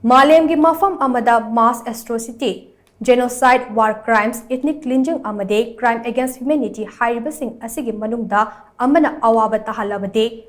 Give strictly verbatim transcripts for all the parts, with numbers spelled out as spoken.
ꯃꯥꯂꯦꯝꯒꯤ ꯃꯐꯝ ꯑꯃꯗ mass atrocity, genocide, war crimes, ethnic cleansing ꯑꯃꯗꯤ crime against humanity ꯍꯥꯏꯔꯤꯕꯁꯤꯡ ꯑꯁꯤꯒꯤ ꯃꯅꯨꯡꯗ ꯑꯃꯅ ꯑꯋꯥꯕ ꯇꯥꯍꯜꯂꯕꯗꯤ,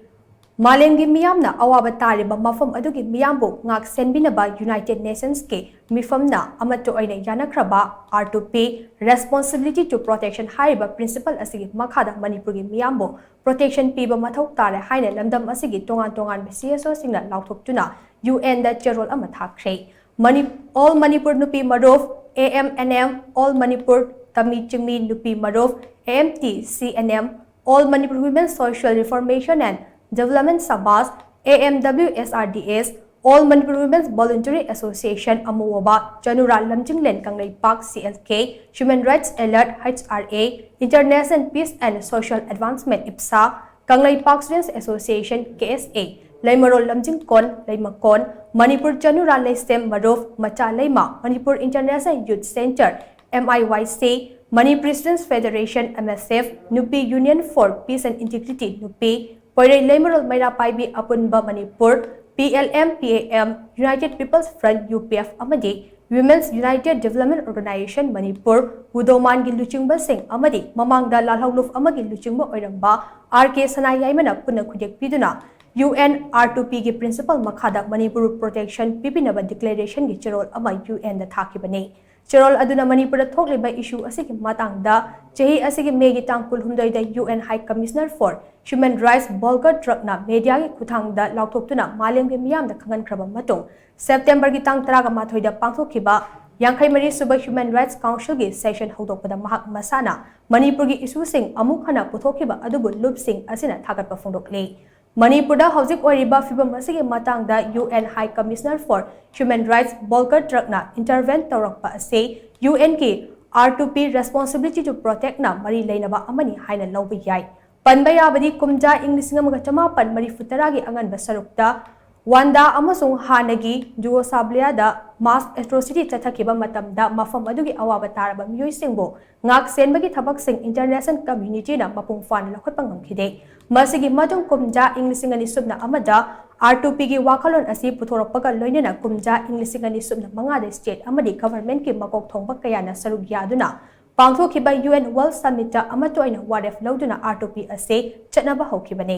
ꯃꯥꯂꯦꯝꯒꯤ ꯃꯤꯌꯥꯝꯅ ꯑꯋꯥꯕ ꯇꯥꯔꯤꯕ ꯃꯐꯝ ꯑꯗꯨꯒꯤ ꯃꯤꯌꯥꯝꯕꯨ ꯉꯥꯛ ꯁꯦꯟꯕꯤꯅꯕ United Nations ꯀꯤ ꯃꯤꯐꯝꯅ ꯑꯃꯠꯇ ꯑꯣꯏꯅ ꯌꯥꯅꯈ꯭ꯔꯕ R two P Responsibility to Protection ꯍꯥꯏꯔꯤꯕ principle ꯑꯁꯤꯒꯤ ꯃꯈꯥꯗ ꯃꯅꯤꯄꯨꯔꯒꯤ ꯃꯤꯌꯥꯝꯕꯨ protection ꯄꯤꯕ ꯃꯊꯧ ꯇꯥꯔꯦ ꯍꯥꯏꯅ ꯂꯝꯗꯝ ꯑꯁꯤꯒꯤ ꯇꯣꯉꯥꯟ ꯇꯣꯉꯥꯟꯕ C S O ꯁꯤꯡꯅ ꯂꯥꯎꯊꯣꯛꯇꯨꯅ U N ꯗ ꯆꯦꯔꯣꯜ ꯑꯃ ꯊꯥꯈ꯭ꯔꯦ꯫ Mani-, All Manipur Nupi Marup, A M N M, All Manipur Tami Chingmi Nupi Marup, A M T C N M, All Manipur Women Social Reformation and Development Sabhas, A M W S R D S, All Manipur Women's Voluntary Association, ꯑꯃꯨ ꯑꯣꯕ ꯆꯅꯨꯔꯥ ꯂꯝꯖꯤꯡꯂꯦꯟ Kangleipak C L K, Human Rights Alert H R A, International Peace and Social Advancement IPSA, Kangleipak Students Association K S A, ꯂꯩꯃꯔꯣꯜ ꯂꯝꯖꯤꯡꯀꯣꯟ ꯂꯩꯃꯀꯣꯟ, Manipur ꯆꯅꯨꯔꯥ ꯂꯩꯁꯦꯝ ꯃꯔꯨꯞ ꯃꯆꯥ ꯂꯩꯃ, Manipur International Youth Centre M I Y C, Manipur Students Federation M S F, Nupi Union for Peace and Integrity ꯅꯨꯄꯤ, ꯄꯣꯏꯔꯩ ꯂꯩꯃꯔꯣꯜ ꯃꯩꯔꯥ ꯄꯥꯏꯕꯤ ꯑꯄꯨꯟꯕ Manipur, P L M P A M, United People's Front U P F ꯑꯃꯗꯤ Women's United Development Organization Manipur, ꯋꯨꯗꯣꯃꯥꯟꯒꯤ ꯂꯨꯆꯤꯡꯕꯁꯤꯡ ꯑꯃꯗꯤ ꯃꯃꯥꯡꯗ ꯂꯥꯜꯍꯧꯂꯨꯞ ꯑꯃꯒꯤ ꯂꯨꯆꯤꯡꯕ ꯑꯣꯏꯔꯝꯕ R K ꯁꯅꯥꯌꯥꯏꯃꯅ ꯄꯨꯟꯅ ꯈꯨꯗꯦꯛ ꯄꯤꯗꯨꯅ U N R two P ꯒꯤ principle ꯃꯈꯥꯗ ꯃꯅꯤꯄꯨꯔ protection ꯄꯤꯕꯤꯅꯕ declaration ꯒꯤ ꯆꯦꯔꯣꯜ ꯑꯃ U N ꯗ ꯊꯥꯈꯤꯕꯅꯤ꯫ ꯆꯦꯔꯣꯜ ꯑꯗꯨꯅ ꯃꯅꯤꯄꯨꯔꯗ ꯊꯣꯛꯂꯤꯕ issue ꯑꯁꯤꯒꯤ ꯃꯇꯥꯡꯗ ꯆꯍꯤ ꯑꯁꯤꯒꯤ ꯃꯦꯒꯤ ꯇꯥꯡ ꯀꯨꯟꯍꯨꯝꯗꯣꯏꯗ U N High Commissioner for Human Rights Volker Turkꯅ mediaꯒꯤ ꯈꯨꯠꯊꯥꯡꯗ ꯂꯥꯎꯊꯣꯛꯇꯨꯅ ꯃꯥꯂꯦꯝꯒꯤ ꯃꯤꯌꯥꯝꯗ ꯈꯪꯍꯟꯈ꯭ꯔꯕ ꯃꯇꯨꯡ, Septemberꯒꯤ ꯇꯥꯡ ꯇꯔꯥꯃꯥꯊꯣꯏꯗ ꯄꯥꯡꯊꯣꯛꯈꯤꯕ ꯌꯥꯡꯈꯩ ꯃꯔꯤ ꯁꯨꯕ Human Rights Councilꯒꯤ session ꯍꯧꯗꯣꯛꯄꯗ ꯃꯍꯥꯛ ꯃꯁꯥꯅ ꯃꯅꯤꯄꯨꯔꯒꯤ issueꯁꯤꯡ ꯑꯃꯨꯛ ꯍꯟꯅ ꯄꯨꯊꯣꯛꯈꯤꯕ ꯑꯗꯨꯕꯨ ꯂꯨꯞꯁꯤꯡ ꯑꯁꯤꯅ ꯊꯥꯒꯠꯄ ꯐꯣꯡꯗꯣꯛꯂꯤ꯫ ꯃꯅꯤꯄꯨꯔꯗ ꯍꯧꯖꯤꯛ ꯑꯣꯏꯔꯤꯕ ꯐꯤꯕꯝ ꯑꯁꯤꯒꯤ ꯃꯇꯥꯡꯗ U N High Commissioner for Human Rights Volker Turkꯅ intervene ꯇꯧꯔꯛꯄ ꯑꯁꯤ U N ꯒꯤ R two P Responsibility to Protectꯅ ꯃꯔꯤ ꯂꯩꯅꯕ ꯑꯃꯅꯤ ꯍꯥꯏꯅ ꯂꯧꯕ ꯌꯥꯏ꯫ ꯄꯟꯕ ꯌꯥꯕꯗꯤ ꯀꯨꯝꯖꯥ ꯏꯪ ꯂꯤꯁꯤꯡ ꯑꯃꯒ ꯆꯃꯥꯄꯟ ꯃꯔꯤꯐꯨ ꯇꯔꯥꯒꯤ ꯑꯉꯟꯕ ꯁꯔꯨꯛꯇ ꯋꯥꯟꯗꯥ ꯑꯃꯁꯨꯡ ꯍꯥꯟꯅꯒꯤ ꯖꯨꯒꯣꯁꯂꯥꯚꯤꯌꯥꯗ mass atrocity ꯆꯠꯊꯈꯤꯕ ꯃꯇꯝꯗ ꯃꯐꯝ ꯑꯗꯨꯒꯤ ꯑꯋꯥꯕ ꯇꯥꯔꯕ ꯃꯤꯑꯣꯏꯁꯤꯡꯕꯨ ꯉꯥꯛ ꯁꯦꯟꯕꯒꯤ ꯊꯕꯛꯁꯤꯡ international communityꯅ ꯃꯄꯨꯡ ꯐꯥꯅ ꯂꯧꯈꯠꯄ ꯉꯝꯈꯤꯗꯦ꯫ ꯃꯁꯤꯒꯤ ꯃꯇꯨꯡ ꯀꯨꯝꯖꯥ ꯏꯪ ꯂꯤꯁꯤꯡ ꯑꯅꯤ ꯁꯨꯞꯅ ꯑꯃꯗ R two P ꯒꯤ ꯋꯥꯈꯜꯂꯣꯟ ꯑꯁꯤ ꯄꯨꯊꯣꯔꯛꯄꯒ ꯂꯣꯏꯅꯅ ꯀꯨꯝꯖꯥ ꯏꯪ ꯂꯤꯁꯤꯡ ꯑꯅꯤ ꯁꯨꯞꯅ ꯃꯉꯥꯗ state ꯑꯃꯗꯤ government ꯀꯤ ꯃꯀꯣꯛ ꯊꯣꯡꯕ ꯀꯌꯥꯅ ꯁꯔꯨꯛ ꯌꯥꯗꯨꯅ ꯄꯥꯡꯊꯣꯛꯈꯤꯕ U N World Summit ꯇ ꯑꯃꯠꯇ ꯑꯣꯏꯅ ꯋꯥꯔꯦꯞ ꯂꯧꯗꯨꯅ R two P ꯑꯁꯤ ꯆꯠꯅꯕ ꯍꯧꯈꯤꯕꯅꯤ꯫